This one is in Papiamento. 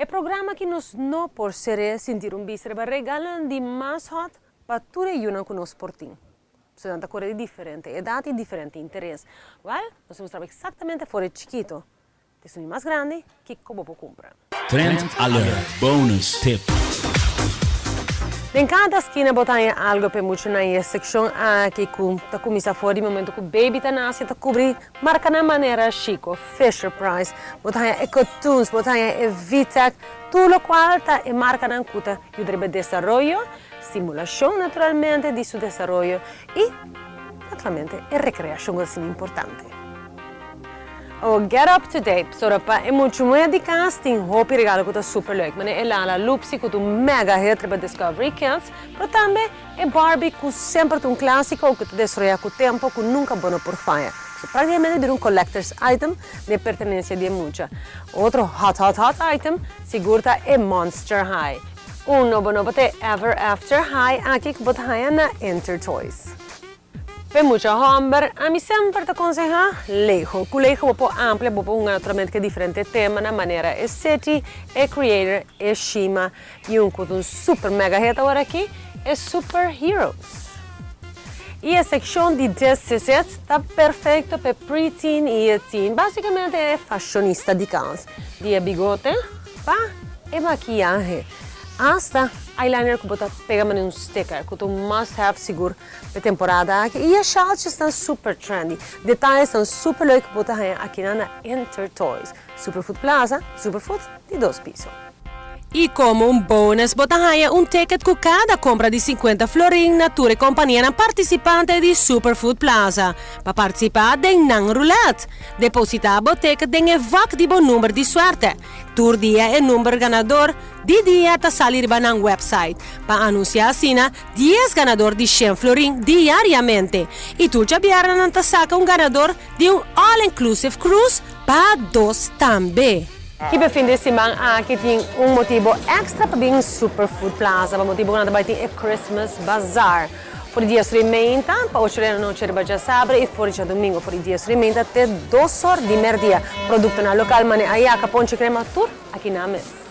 E programa ku nos no por ser sin tira un bista riba regalo di mas hot pa tur e yunan ku nos por tin. So nan ta kore di diferente edat i diferente interes. Well, nos ta mustra eksaktamente for di chikitu te esun mas grandi kiko bo por kumpra. Trend Alert Bonus Tip. Den kada skina bo ta haña algu pa muchanan i e sekshon aki ku ta kuminsá for di momento ku baby ta nase ta kubri markanan manera Chicco, Fisher Price, bo ta haña Ecotoons, bo ta haña e VTech, tur lokual ta e markanan ku ta yuda riba desaroyo, stimulashon naturalmente di su desaroyo i naturalmente e rekreashon ku ta asina importante. O get up to date, pasobra pa e muchu muhé di kas tin hopi regalo ku ta super leuk, manera e Lalaloopsy ku ta un mega hit riba Discovery Kids, pero tambe e Barbie ku semper ta un klásiko ku ta desaroyá ku tempu ku nunka bo no por faya. So práktikamente bira un collector's item den e pertenensia di e mucha. Otro hot hot hot item sigur ta e Monster High. Un nobo nobo ta e Ever After High aki ku bo ta haña na Intertoys. P'e mucha hòmber, ami semper ta konsehá Lego. Ku Lego bo por amplia, bo por hunga naturalmente ku e diferente temanan manera e City, e Creator, e Shima i un ku ta un super mega hit awor aki, e Super Heroes. I e sekshon di This Is It ta perfekto p'e pre-teen i e teen, basikamente e fashionista di kas, di e bigote pa e makiyahe, asta eyeliner ku bo ta pega manera un sticker ku ta un must have sigur. E temporada aki i e shaaltjesnan super trendy. Detayesnan super leuk bo ta haña akinan na Intertoys, Superfood Plaza, Superfood di dos piso. I komo un bonus bo ta haña un ticket ku kada kompra di 50 florin na tur e kompanianan partisipante di Superfood Plaza pa partisipá den nan roulette. Depositá bo ticket den e vak di bo number di suerte. Tur dia e number ganador di dia ta sali riba nan website pa anunsiá asina 10 ganador di 100 florin diariamente i tur djabièrnè nan ta saka un ganador di un all inclusive cruise pa dos tambe. Riba fin di siman aki tin un motibo extra pa bin Superfood Plaza pa motibo ku nan ta bai tin e Christmas Bazaar for di 10:30 pa 8 di anochi riba djasabra i for di djadumingu for di 10:30 te 2 or di merdia. Produktonan lokal manera ayaka, ponche, krema tur aki nan mes.